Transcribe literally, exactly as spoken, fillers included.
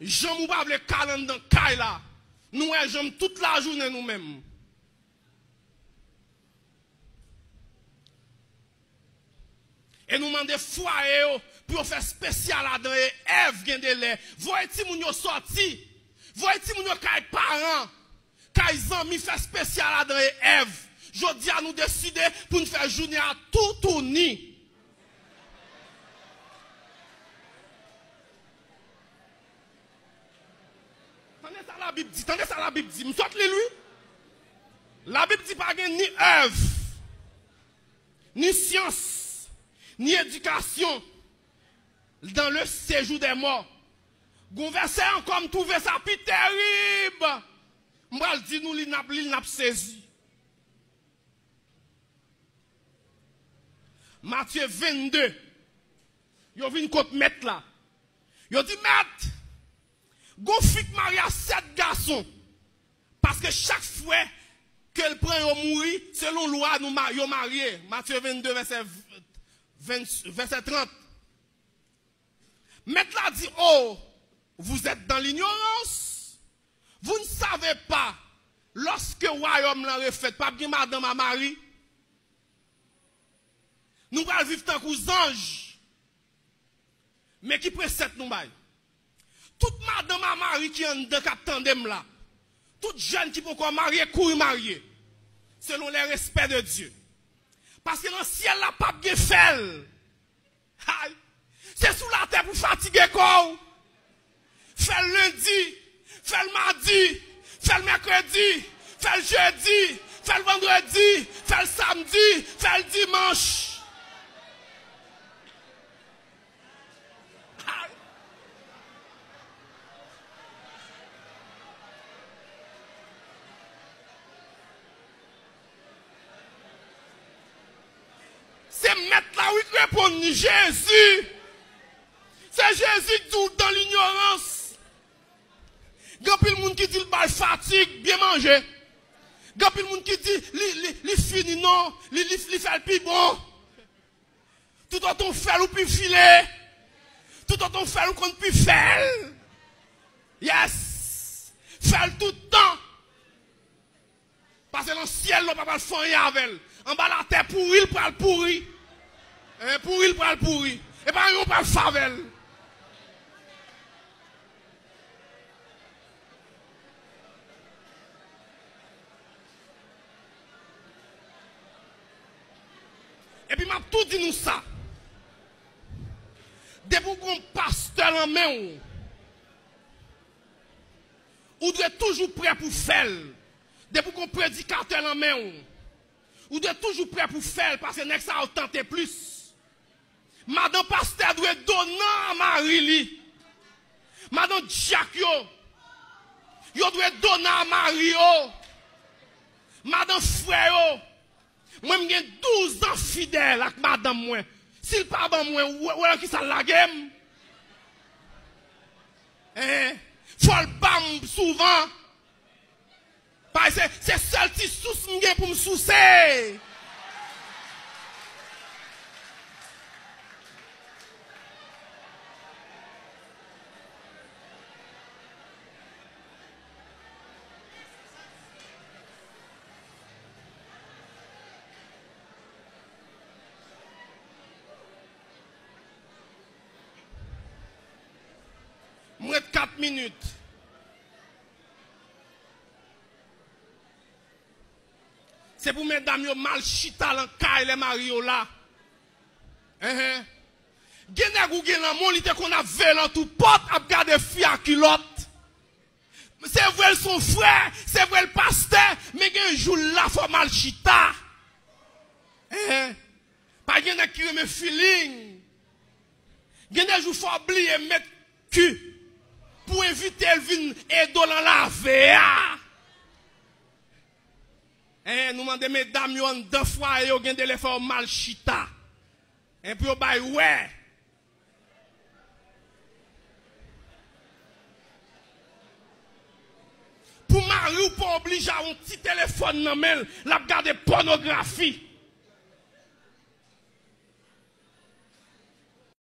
Janm ou pa vle kal anndan kay la. Nou wè janm tout lajounen nou menm. E nou mande fwaye yo pou yo fè espesyal adan e Èv gen de lè. Voye timoun yo sòti. Voye timoun yo kay paran, kay zanmi, fè espesyal adan e Èv. Jodi a nou deside pou n fè jounen a toutouni. Tande sa Labib di, tande sa Labib di. M sot li l wi. Labib di pa gen ni Èv, ni syans, ni edikasyon dans le séjour des morts. Gon vèsè ankò, m twouve sa pi terib. M pral di nou li, n ap li l, n ap sezi. Matye vennde, yo vin kot mèt la. Yo di, Mèt, gon fi k marye a sèt gason. Paske chak frè ke l pran yo mouri, selon lwa nou ma-, yo marye. Matye vennde, vèsè ven, vèsè trant. Mèt la di, Oh, vous êtes dans l'ignorance. Vous ne savez pas, lorsque wayòm lan refèt, p ap gen madanm a mari. Nou pral viv tankou zanj. Men ki presèt nou bay. Tout madanm a mari ki anndan k ap tande m la. Tout jèn ki poko marye, kouri marye. Selon les respects de Dieu. Paske nan syèl la p ap gen fèl. Ay! Se sou latè pou fatige kò w. Fè l lendi, fè l madi, fè l mèkredi, fè l jedi, fè l vandredi, fè l samdi, fè l dimanch. Ay! Se mèt la wi k reponn li, Jezi. Se Jezi k di w dans l'ignorance. Gen anpil moun ki di l bay fatig, byen manje. Gen anpil moun ki di li, li, li fini non, li, li, li fè l pi bon. Toutotan w fè l ou pi file. Toutotan w fè l ou konn pi fè l. Yes. Fè l tout tan. Pase nan syèl la, w pa pral fè anyen avè l. Anba latè pouri, l pral pouri. Hein, pouri, l pral pouri. E pa anyen w pral fè avè l. Epi m ap tou di nou sa. Depi w gon pastè nan men w, ou dwe toujou prè pou fè l. Depi w gon predikatè nan men w, ou dwe toujou prè pou fè l, paske nèg sa yo tante plis. Madan pastè dwe donan a mari li. Madan dyak yo, yo dwe donan a mari yo. Madan frè yo, mwen m gen douz an fidèl ak madanm mwen. Si l pa ban mwen, w-, w-, w-, kisa l lage m? Hein? Fò l ba m souvan. Paske se, se sèl ti sous m gen pou m souse. M ret kat minit. Se pou medam yo mal chita nan kay lè mari yo la. Enhen. Gen nèg ou gen lanmou, li te konn ap veye lan tou pòt, ap gade fi a kilòt. Se vre l se yon frè, se vre l pastè, men gen jou l la fò mal chita. Enhen. Pa gen nèg ki renmen feeling. Gen de jou fò w bliye met ki pou envite l vin ede w nan lave a. Enhen, nou mande medam yo anndan fwaye yo gen de lè fè yo mal chita. Enhen, pou yo bay wè. Pou mari w pa oblije a yon ti telefòn nan men l, l ap gade pònografi.